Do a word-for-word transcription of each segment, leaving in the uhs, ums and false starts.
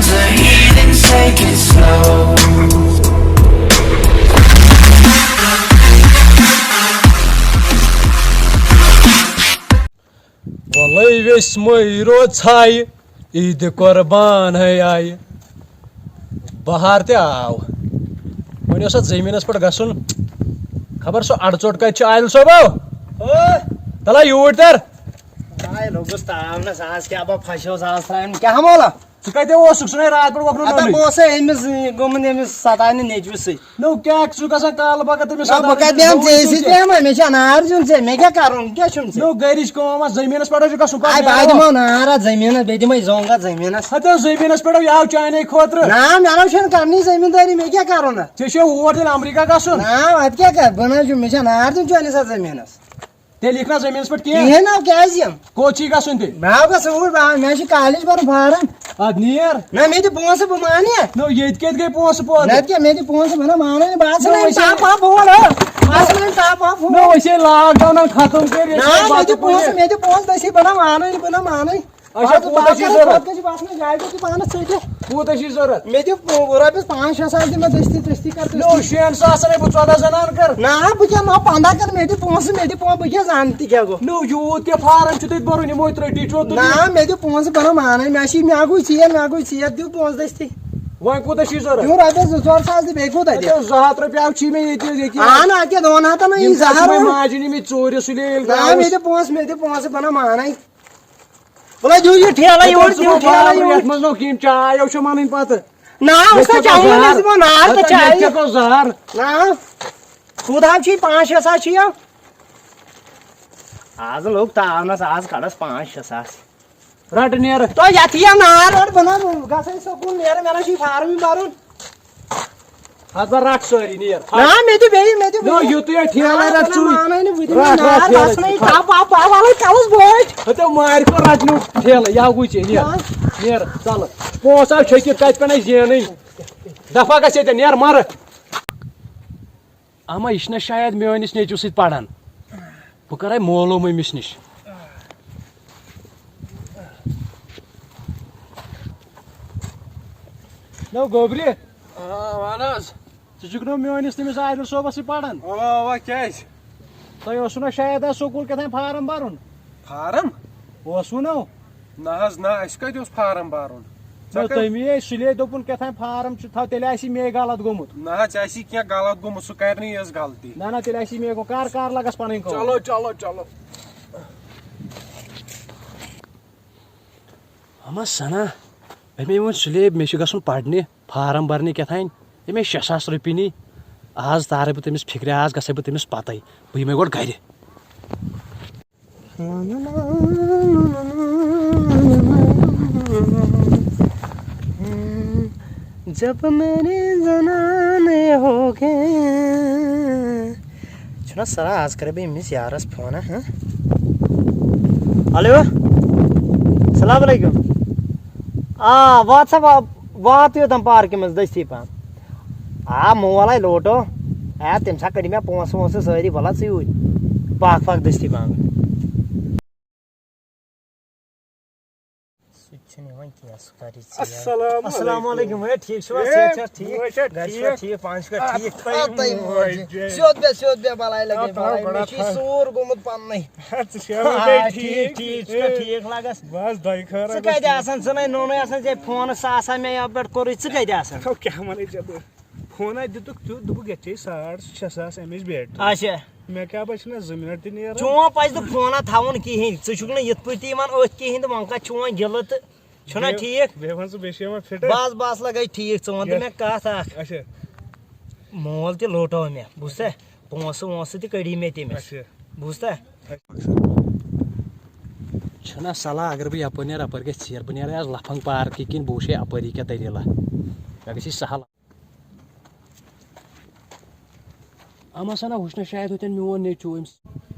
Take it slow. وَلَے ویٚژھۍ مٲے روز ژھایہِ، عیٖدِ قۄربان ہے آیہِ۔ بہار تہِ آو۔ وۄنۍ اوس اَتھ زٔمیٖنَس پٮ۪ٹھ گژھُن۔ خبر سُہ اَڑٕ ژوٚٹ کَتہِ چھُ عادِل صٲبو؟ او! تَلہ یوٗرۍ تَر۔ آے لوٚگُس تاونَس، آز کیٛاہ بہٕ پھَسیوس، آز ترٛاوَن کیٛاہ مولا؟ ژٕ کَتہِ اوسُکھ؟ ژٕ نَے راتھ پٮ۪ٹھ وۄپھنو ہتا نوٚونُے۔ بہٕ اوسُے أمِس، گوٚمُت أمِس سَتاونہِ نیٚچوِس سۭتۍ۔ نو کیٛاہ چھُکھ آسان کالہٕ پَگاہ تٔمِس نہ، بہٕ سَتاونہِ کَتہِ نِمہٕ نوٚوُے ژےٚ چھُے سۭتۍ ژےٚ۔ بیٚہمہٕ؟ مےٚ چھِ اَنار دیُن ژےٚ، مےٚ کیٛاہ کَرُن؟ کیٛاہ چھُم ژےٚ؟ نو گَرِچ کٲم آسہِ، زٔمیٖنَس پٮ۪ٹھ حظ چھُ گژھُن، پَتہٕ آے بہٕ ہا نیرو۔ دِمو نار اَتھ زٔمیٖنَس، بیٚیہِ دِمَے زوٚنٛگ اَتھ زٔمیٖنَس۔ ہَتہٕ حظ زٔمیٖنَس پٮ۪ٹھ یہِ آو چانے خٲطرٕ۔ نہ، مےٚ نہ چھَنہٕ کَرنی زٔمیٖندٲری، مےٚ کیٛاہ کَرُن اَتھ؟ ژےٚ چھے اور تیٚلہِ اَمریٖکہ گژھُن۔ نہ، اَتھ کیٛاہ کَرٕ؟ بہٕ نہ حظ چھُس، مےٚ چھَنہٕ نار دیُن چٲنِس اَتھ زٔمیٖنَس۔ تیٚلہِ یِکھ نا زٔمیٖنَس پٮ۪ٹھ کینٛہہ؟ کِہیٖنۍ نہ، کیٛازِ یِم؟ کوٚت چھی گژھُن تیٚلہِ؟ مےٚ ہا گژھِ اوٗرۍ، بہٕ، مےٚ چھِ کالج پَرُن فارم۔ اَدٕ نیر۔ نہ، مےٚ دِ پونٛسہٕ، بہٕ مانہٕ یا۔ نو، ییٚتہِ کَتہِ گٔے پونٛسہٕ پونٛسہٕ؟ نَتہٕ کیٛاہ، مےٚ دِ پونٛسہٕ، بہٕ نہ مانَے نہٕ، بہٕ آسہٕ نو، نہٕ أسۍ ٹاپ واپ ہور، ہہ؟ بہٕ آسہٕ نہٕ ٹاپ واپ ہور۔ نو، أسۍ ہے لاک ڈاوُن ختم کٔرۍ، ییٚتہِ نہ، چھِ مےٚ دِ بَتہٕ پونٛسہٕ، کُنہِ۔ مےٚ دِ پونٛسہٕ، دٔسی، بہٕ نہ مانَے نہٕ، بہٕ نہ مانَے۔ اچھا، اَز کوٗتاہ چھُے باسان ضوٚرَتھ؟ خۄد کٔژِ باسان جایہِ پٮ۪ٹھ تہِ پانَس ژٔٹِتھ۔ کوٗتاہ چھُے ضوٚرَتھ؟ مےٚ دِ رۄپیَس پانٛژھ شےٚ ساس دِ مےٚ دٔستی دٔستی کر نو، دٔستی۔ شٮ۪ن ساسَن ہے بہٕ ژۄداہ زَنان کر۔ نہ، بہٕ کیٛاہ نہ پنٛداہ کر، مےٚ دِ پونٛسہٕ، مےٚ دِ پونٛسہٕ، بہٕ کیٛاہ زانہٕ تہِ کیٛاہ گوٚو۔ نو، یوٗت کیٛاہ فارم چھُ تۄہہِ بَرُن، یِمو ترٛٹی چھُو تُلمُت۔ نہ، مےٚ دِ پونٛسہٕ، بہٕ نہ مانَے، مےٚ چھِ، مےٚ گوٚو ژیر، مےٚ گوٚو ژیر، دِ پونٛسہٕ دٔستی۔ وۄنۍ کوٗتاہ چھُے ضوٚرَتھ؟ دیُن رۄپیَس زٕ ژور ساس دِ، بیٚیہِ کوٗتاہ دِ؟ اَتہِ اوس زٕ ہَتھ رۄپیہِ، اَکھ چھی مےٚ ییٚتہِ، ییٚتہِ۔ اہن، اَتہِ کیٛاہ دۄن ہَتَن ہا یِم یی زٕ کَتھ چھِ ہَتھ وۄنۍ رۄپیہِ۔ ماجہِ نِمٕتۍ ژوٗرِ سُلے ییٚلہِ نہ، درٛاوُس۔ مےٚ دِ پونٛسہٕ، مےٚ دِ پونٛسہٕ، بہٕ نہ مانَے۔ وَلہٕ دیِو یہِ ٹھیلہٕ یور، دیِو ٹھیلہٕ یور۔ یَتھ منٛز نو کِہیٖنۍ، چاے یو چھِ مَنٕنۍ پَتہٕ۔ نہ، ییٚتہِ اوس نہ چھَکو چاے، زَہر۔ أسۍ دِمو نار تہٕ ہَتہٕ چاے۔ ییٚتہِ چھَکو زَہر۔ نہ، کوٗتاہ چھُے؟ پانٛژھ شےٚ ساس چھُے یہِ؟ آز لوٚگ تاونَس، آز کَڑَس پانٛژھ شےٚ ساس۔ رَٹہٕ نیر۔ تۄہہِ یَتھ یہِ نار رَٹہٕ بہٕ نہ گژھَے سکوٗل نیرٕ، مےٚ نہ چھُے فارمٕے بَرُن۔ ہتھ بہ رٹھ سٲری نیر۔ نہ، مےٚ دِ بیٚیہِ، مےٚ دِ نہ، بیٚیہِ۔ یُتُے یے ٹھیلہٕ نہ، رٹھ نہ، ژٕے۔ مانَے نہٕ، بہٕ دِمہٕ رٹھ، نار، رٹھ ٹھیلہٕ۔ بس نَے، ٹَپ، اَپ، اَپ، وَلَے کَلَس بٲٹھۍ۔ ہتو مارِ کو رٹنیو ٹھیلہٕ، یا گوٚو ژےٚ، نیر۔ نہ۔ نیر، ژَلہٕ۔ پونٛسہٕ آو چھٔکِتھ، کَتہِ پٮ۪ٹھ اَسہِ زینٕنۍ؟ دفعہ گژھِ ییٚتٮ۪ن، نیر، مَرٕ۔ اما، یہِ چھُنہ شاید میٲنِس نیٚچوِس سۭتۍ پران۔ بہٕ کرے معلوم أمِس نِش۔ نو گوبری۔ آ، وَن حظ۔ ژٕ چھُکھ نہ میٲنِس تٔمِس عادل صٲبَس سۭتۍ پران؟ اوا، اوا، کیٛازِ؟ تۄہہِ اوسوٕ نہ شاید آز سکوٗل کیٛاہ تام فارم بَرُن؟ فارم؟ اوسوٕ نہ؟ نہ حظ، نہ، اَسہِ کَتہِ اوس فارم بَرُن؟ نہ، ژےٚ کَتہِ؟ تٔمی ہے سُلے دوٚپُن کیٛاہ تام فارم چھُ تھاو، تیٚلہِ آسہِ مے غلط گوٚمُت۔ نہ حظ، ژےٚ آسی کینٛہہ غلط گوٚمُت، سُہ کَرِ نہٕ یِژھ غلطی۔ نہ، نہ، تیٚلہِ آسی مے گوٚو، کر، کر لگس پنٕنۍ کٲم۔ چلو، چلو، چلو۔ اما سنا، أمۍ ووٚن سُلے، مےٚ چھُ گژھُن پرنہِ، فارم برنہِ کیٛاہ تام۔ أمۍ شےٚ ساس رۄپیہِ نی۔ آز تارے بہٕ تٔمِس فِکرِ، آز گژھے بہٕ تٔمِس پتے۔ بہٕ یِمے گۄڈٕ گرِ۔ جب میری زنانے ہو گئے۔ چھُنہ سرا، آز کرے بہٕ أمِس یارس فون، ہاں؟ ہیلو، السلام علیکم۔ آ، وات سا، وا-، وات یوٚتام پارکہِ منٛز دٔستی پہم۔ آ، مول ہاے لوٹو۔ آ، تٔمۍ سا کٔڑۍ مےٚ پونٛسہٕ وونٛسہٕ سٲری، وَلہٕ ژٕے اوٗرۍ۔ پَکھ پَکھ دٔستی پَہم۔ سُہ تہِ چھُنہٕ یِوان کینٛہہ، سُہ کَرِ ژیر۔ السلام السلام علیکم۔ علیکم۔ ہے، ٹھیٖک چھِو حظ؟ ہے، صحت چھا ٹھیٖک؟ بہٕ چھا گَرِ چھِوا ٹھیٖک؟ ٹھیٖک؟ پانہٕ چھِوا ٹھیٖک؟ آ، تۄہہِ آ، تۄہہِ موجہِ۔ موجہِ۔ سیوٚد بیٚہہ، سیوٚد بیٚہہ، بَلاے لَگے، آ، تھاو بَلاے۔ بَڑا مےٚ چھُے تھاو۔ سوٗر گوٚمُت پَننُے۔ ہا، ژٕ چھُکھ آ، مےٚ ٹھیٖک، ٹھیٖک، ٹھیٖک چھُکھا، ٹھیٖک لَگَس؟ بَس دۄیہِ خٲرَس۔ ژٕ کَتہِ آسان؟ ژٕ نَے نوٚنُے آسان، ژےٚ فونَس آسان مےٚ یَپٲرۍ کوٚرُے، ژٕ کَتہِ آسان؟ تھاو، کیٛاہ وَنَے ژےٚ بہٕ؟ فونا دِتُکھ تیُتھ، دوٚپُکھ، یَتھ چھے ساڑ شےٚ ساس ایم ایچ بیٹری۔ اچھا۔ مےٚ کیٛاہ پَتہٕ چھُنہ زٕ مِنَٹ تہِ نیران۔ چون پَزِ نہٕ فونا تھاوُن کِہیٖنۍ۔ ژٕ چھُکھ نہٕ یِتھ پٲٹھۍ تہِ یِوان أتھۍ کِہیٖنۍ تہٕ وۄنۍ کَتھ چھُ وۄنۍ گِلہٕ تہٕ چھُنہ بیٚیہِ، ٹھیٖک؟ بیٚیہِ وَن ژٕ، بیٚیہِ چھِ یِوان فِٹَر۔ بَس، بَس، لَگَے ٹھیٖک۔ ژٕ وَن تہٕ یَتھ مےٚ کَتھ اَکھ۔ اچھا۔ مول تہِ لوٹو مےٚ، بوٗزتھا؟ پونٛسہٕ وونٛسہٕ تہِ کٔڑی مےٚ تٔمِس۔ اچھا۔ بوٗزتھا؟ چھُنہ صلاح اگر بہٕ یَپٲرۍ نیرٕ، اَپٲرۍ گژھِ ژیر۔ بہٕ نیرٕ آز لَفنٛگ پارکہِ کِنۍ، بہٕ وٕچھے اَپٲری کیٛاہ دٔلیٖلہ۔ مےٚ گژھِ سہل۔ اما سنا وٕچھ نہ شاید ہوٚتٮ۪ن میون نیٚچوٗ أمِس۔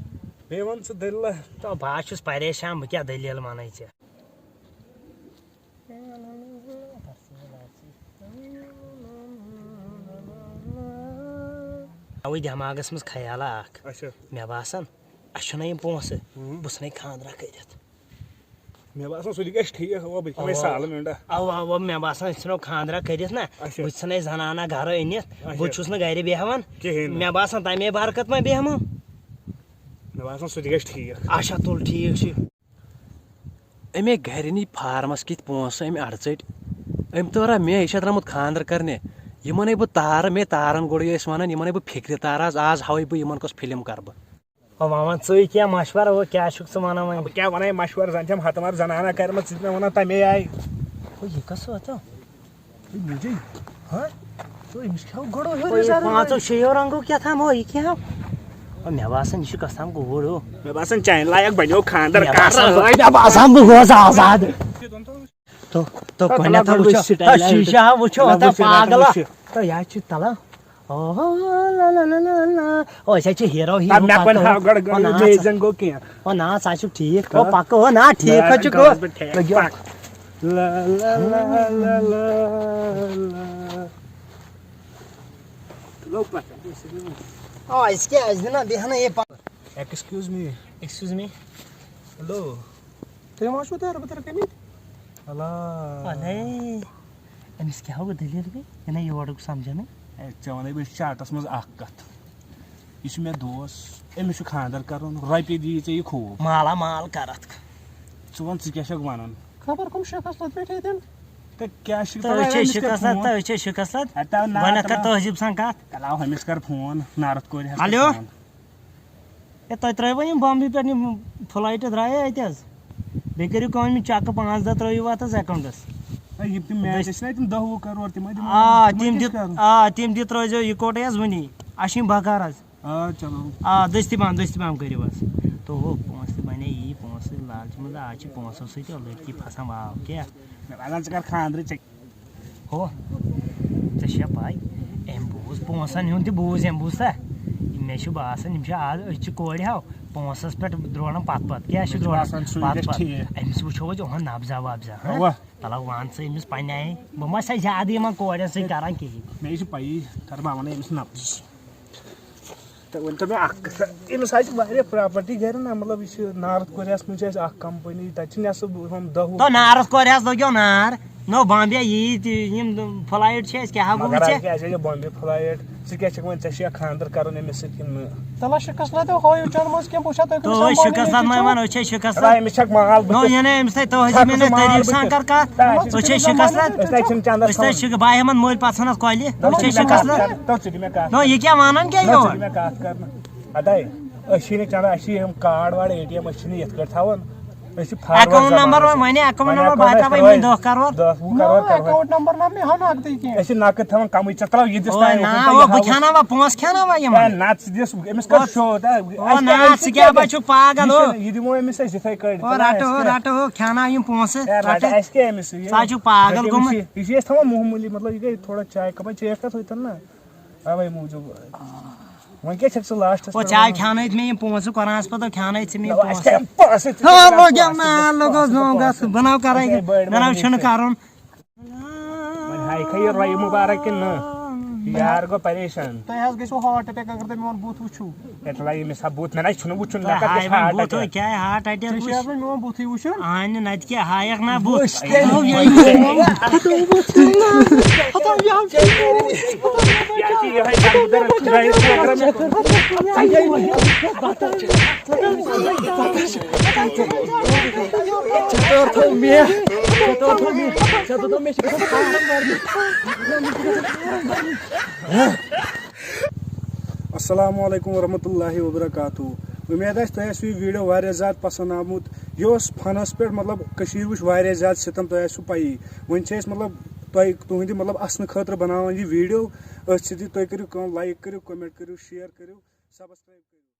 بیٚیہِ وَن ژٕ دٔلیٖلہ۔ تو بہٕ حظ چھُس پریشان، بہٕ کیٛاہ دٔلیٖل وَنَے ژےٚ۔ اَوٕے دٮ۪ماغَس منٛز خیالہ اَکھ۔ اچھا۔ مےٚ باسان، اَسہِ چھُنہ یِم پونٛسہٕ، ہُم۔ بہٕ ژھٕنَے خانٛدرا کٔرِتھ۔ مےٚ باسان سُہ تہِ گژھِ ٹھیٖک، اَوا، بہٕ تہِ کھٮ۪مہٕ اَوا۔ سالہٕ مِنٛڈا۔ اَوا، اَوا، مےٚ باسان أسۍ ژھٕنو خانٛدرا کٔرِتھ نا، اچھا۔ بہٕ تہِ ژھٕنَے زنانہ گرٕ أنِتھ، اچھا۔ بہٕ تہِ چھُس نہٕ گرِ بیٚہوان۔ کِہیٖنۍ نہٕ۔ مےٚ باسان تَمے برکت ما بیٚہمو۔ مےٚ باسان سُہ تہِ گژھِ ٹھیٖک۔ اچھا، تُل، ٹھیٖک چھُ۔ أمے گرِ نی فارمس کِتھ پونٛسہٕ أمۍ اَڑٕ ژٔٹۍ۔ أمۍ تٲرا مےٚ، یہِ چھا درٛامُت خانٛدر کرنہِ؟ یِمن ہے بہٕ تارٕ، مے تارن گوٚڑ یہِ ٲسۍ ونان، یِمن ہے بہٕ فِکرِ تارٕ آز، آز ہاوے بہٕ یِمن کۄس فِلم کرٕ بہٕ۔ او وۄنۍ وَن ژٕے کینٛہہ مشورٕ، او کیٛاہ چھُکھ ژٕ وَنان وۄنۍ؟ بہٕ کیٛاہ وَنَے مشورٕ، زَن چھَم ہَتہٕ وار زَنانہ کَرِمَژ، ژٕ تہِ مےٚ وَنان تَمے آیہِ۔ او یہِ کَس واتو؟ ہے مُجے۔ ہاں؟ تو أمِس کیٛاہ گۄڈٕ ہیوٚر او یہِ زَرٕ پانٛژو وۄنۍ؟ شیٚیو رنٛگو کیٛاہ تام، او یہِ کیٛاہ؟ او مےٚ باسان یہِ چھُ کَس تام گوٚوُر ہیوٗ۔ مےٚ باسان چانہِ لایق بَنیو خانٛدر مےٚ کَر۔ باسان بہٕ، مےٚ باسان بہٕ گوس آزاد۔ تو، تو تَلہ گۄڈٕنٮ۪تھ گۄڈٕ وٕچھو، وٕچھ سٹایل تَتھ آیہِ۔ شیٖشہ ہا وٕچھو، تَلہ تَتھ وٕچھ، تَلہ پاگل ہا۔ وٕچھ۔ تو یہِ حظ چھِ تَلہ۔ اوہ، لا، لا، لا، لا، لا۔ او، أسۍ حظ چھِ ہیٖرو، ہیٖرو اَدٕ مےٚ کُن پَکو۔ ہاو گۄڈٕ، او، گۄڈٕ نا، ژٕ، amazing گوٚو کینٛہہ۔ او، نا، ژٕ حظ چھُکھ ٹھیٖک۔ او، ہاں۔ پَکو، او، نا، ٹھیٖک نا، حظ چھُ، گوٚو۔ گوس بہٕ ٹھیٖک۔ لٔگِو۔ پَک۔ لا، لا، لا، لا، لا، لا۔ لوٚگ پَتہٕ۔ او، أسۍ کیٛاہ، أسۍ دِنہ بیٚہنہٕ یہِ پَ-، Excuse me۔ Excuse me۔ Hello۔ تُہۍ ما چھُو دارٕ بٕدرٕ کٔمٕتۍ؟ اللہ۔ اَلے، أمِس کیٛاہ گوٚو، دٔلیٖل گٔے؟ یہِ نَے یورُک سَمجھنٕے۔ ہے، ژےٚ وَنَے بہٕ شاٹَس منٛز اَکھ کَتھ۔ یہِ چھُ مےٚ دوس، أمِس چھُ خانٛدر کَرُن، رۄپیہِ دِیی ژےٚ یہِ خوٗب۔ مالا مال کَرَتھ۔ ژٕ وَن، ژٕ کیٛاہ چھَکھ وَنان؟ خبر کٕم شخص لٔگۍ مٕتۍ ییٚتٮ۪ن۔ تہٕ کیٛاہ چھُکھ تہٕ أسۍ چھِ أسۍ أمِس کَرٕ شِکَس لَد، فون؟ تہٕ أسۍ چھِ شِکَس لَد۔ ہے، تَو نا، گۄڈٕنٮ۪تھ کَر تَو نا۔ تٔہذیٖب سان کَتھ۔ تَلہٕ آو أمِس کَر فون، نارَتھ کورِ ہَس کَر ہیلو۔ فون۔ ہے، تۄہہِ ترٛٲیوا یِم بمبے پٮ۪ٹھ یِم فلایٹہٕ درٛایے اَتہِ حظ؟ بیٚیہِ کٔرِو کٲم، یِم چیکہٕ پانٛژھ دَہ ترٛٲیِو اَتھ حظ اٮ۪کاونٹَس۔ ہے، یِم تِم میچ ٲسۍ نا تِم دَہ وُہ کرور، تِم ٲسۍ دِوان، آ، تِمَن تِم کیٛاہ چھِ دِتھ، کَرُن؟ آ، تِم دِتھ ترٛٲیزیو یِکوَٹَے حظ وٕنی۔ اَسہِ چھِ یِم بکار حظ۔ آ، چلو۔ آ، دٔستی پہم، دٔستی پہم کٔرِو حظ۔ تو ہُہ پونٛسہٕ تہِ بَنے یی، پونٛسہٕ لالچہِ منٛز آز چھِ پونٛسو سۭتۍ لٔڑکی پھسان واو کیٛاہ؟ اَدٕ ژٕ کَر خانٛدرٕے ژےٚ۔ ہو، ژےٚ چھےٚ پَے، أمۍ بوٗز پونٛسَن ہُنٛد تہِ بوٗز أمۍ، بوٗزتھا؟ مےٚ چھُ باسان، یِم چھِ آز أزچہِ کورِ ہاو پونٛسَس پٮ۪ٹھ درٛوڑان پَتہٕ پَتہٕ۔ کیٛاہ چھِ مےٚ چھُ درٛوڑان؟ باسان، سُہ پَتہٕ گژھِ پَتہٕ۔ ٹھیٖک۔ أمِس وٕچھو أسۍ یِہُنٛد نَبزا وَبزا، ہاں؟ اَوا۔ تَلہ وَن ژٕ أمِس پنٛنہِ آیہِ، بہٕ ما چھَس زیادٕ یِمَن کورٮ۪ن سۭتۍ کَران کِہیٖنۍ۔ مےٚ چھِ پَیی، کَر بہٕ وَنَے أمِس نَبزَس۔ تہٕ ؤنۍ تو مےٚ اَکھ کَتھ، أمِس حظ چھِ واریاہ پراپرٹی گَرِ نا، مطلب، یہِ چھِ نارتھ کوریاہَس منٛز چھِ اَسہِ اَکھ کَمپٔنی، تَتہِ چھِ نٮ۪صٕب ہُم دَہ وُہ۔ تو نارتھ کوریاہَس لوٚگیو نار، نو بامبے یی تہِ، یِم فلایٹ چھِ اَسہِ، کیٛاہ ہا گوٚو مگر ژےٚ؟ اَسہِ کیٛاہ، اَسہِ چھِ بامبے فلایٹ، ژٕ کیٛاہ چھَکھ وۄنۍ، ژےٚ چھُیا خانٛدر کَرُن أمِس سۭتۍ کِنہٕ نہٕ؟ تَلہ شِکَس لَد ہٲیِو چَنٛدٕ منٛز کینٛہہ، بہٕ وٕچھا تُہۍ کٔمِس تو أسۍ سَمبالٲنی شِکَس لَد چھِو۔ مےٚ وَنو، أسۍ چھِ شِکَس نہ، لَد۔ أمِس چھَکھ مال نو، بٕتھِ۔ یہِ نَے أمِس تۄہہِ توہہِ ژٕ چھَکھ مےٚ ژٕ مال طریٖق سان بٕتھِ۔ کَر کَتھ۔ نہ، أسۍ چھِ أسۍ چھِ شِکَس لَد۔ أسۍ تہِ چھِنہٕ چَندَس أسۍ تہِ تھاوان۔ چھِ بہٕ ہٮ۪مَن مٔلۍ پَتہٕ ژھٕنَس کۄلہِ۔ نہ، أسۍ چھِ ژٕ دِ مےٚ شِکَس کَتھ لَد۔ کَرنہٕ۔ تو ژٕ دِ مےٚ کَتھ۔ نو، یہِ کیٛاہ وَنان کیٛاہ نہ، ژٕ یور؟ دِ مےٚ کَتھ کَرنہٕ۔ اَدَے، أسۍ چھِنہٕ چَندَس، اَسہِ چھِ یِم کارڈ وارڈ، اے ٹی ایم، أسۍ چھِنہٕ یِتھ کٲٹھۍ تھاوان۔ أسۍ چھِ forward account زمانہٕ number وۄنۍ، وَنے account وۄنۍ number account بہٕ ہا ترٛاوٕ وۄنۍ دَہ کرور۔ دَہ وُہ کرور نہ، ترٛاوٕ account number نہ مےٚ ہا نقدٕے کینٛہہ۔ أسۍ چھِ نقد تھاوان کمٕے، ژےٚ ترٛاو یہِ دِس او تام نا، یوٗتاہ او یہِ بہٕ ہاوُس۔ کھٮ۪ناوا، پونٛسہٕ کھٮ۪ناوا یِمن؟ ہے نہ، ژٕ دِس، أمِس کر او show، دا، او اَسہِ نا، کیٛاہ، أمِس ژٕ کیٛاہ کیٛاہ بہٕ چھُکھ پاگل، یہِ او؟ چھُنہٕ، یہِ دِمو أمِس أسۍ یِتھَے کٲٹھۍ، او ژٕ رٹہٕ، رٹہٕ، او کھٮ۪ناو یِم پونٛسہٕ، ہے، رٹہٕ، رٹہٕ۔ اَسہِ کیٛاہ أمِس، یہِ، ژٕ ہا چھُکھ پاگل یہِ، گوٚمُت۔ یہِ چھِ أسۍ تھاوان معموٗلی، مطلب، یہِ گٔے تھوڑا چاے کَپا چیٹھ تَتھ ہوٚتٮ۪ن نا۔ اَوَے موٗجوٗب۔ وۄنۍ کیٛاہ چھَکھ ژٕ lastس او پٮ۪ٹھ چاے وَنان؟ کھیٛاونٲوِتھ مےٚ یِم پونٛسہٕ، قرآنَس پَتہٕ کھیٛاونٲوِتھ ژٕ مےٚ یِم نہ، اَسہِ پونٛسہٕ۔ کیٛاہ پونٛسہٕ؟ ہا، لوٚگ یَم نا، لوٚگُس نوٚو گژھُن۔ بہٕ نَو کَرَے، اَسہِ ہے بٔڑ مےٚ نَو بٔڑ چھُنہٕ بٔڑ۔ کَرُن۔ وۄنۍ ہاے کھے یہِ رۄیہِ مُبارک کِنہٕ نہٕ؟ یہِ یار گوٚو پریشان۔ تۄہہِ حظ گژھِوٕ heart attack اگر تُہۍ میون بُتھ وٕچھِو۔ ہے تَلہ ییٚمِس ہا بُتھ، مےٚ نہ چھُنہٕ وٕچھُن، مےٚ تۄہہِ کَتہِ ہاے چھُ وۄنۍ heart بُتھ، attack؟ کیٛاہ heart attack ژےٚ چھُے وٕچھ؟ حظ وۄنۍ میون بُتھٕے وٕچھُن؟ اہنہِ نَتہٕ کیٛاہ ہایَکھ نا بُتھ؟ وٕچھ تٔمۍ۔ ہتو یہِ ہا، ہتو یہِ ہا۔ ژےٚ توٚر تھوٚو مےٚ، ژےٚ توٚر تھوٚو مےٚ، ژےٚ دوٚپُتھ مےٚ چھِ گژھان فارم بَرنہِ۔ السلام علیکم ورحمۃ اللہ وبرکاتہ۔ اُمید آسہِ تۄہہِ آسِوٕ یہِ video واریاہ زیادٕ پسنٛد آمُت۔ یہِ اوس فنس پٮ۪ٹھ، مطلب، کٔشیٖرِ وٕچھ واریاہ زیادٕ ستم، تۄہہِ آسِوٕ پَیی۔ وۄنۍ چھِ أسۍ، مطلب، تۄہہِ تُہٕنٛدِ، مطلب، اَسنہٕ خٲطرٕ بناوان یہِ video۔ أتھۍ سۭتۍ تُہۍ کٔرِو کٲم، like کٔرِو، comment کٔرِو، share کٔرِو، subscribe کٔرِو۔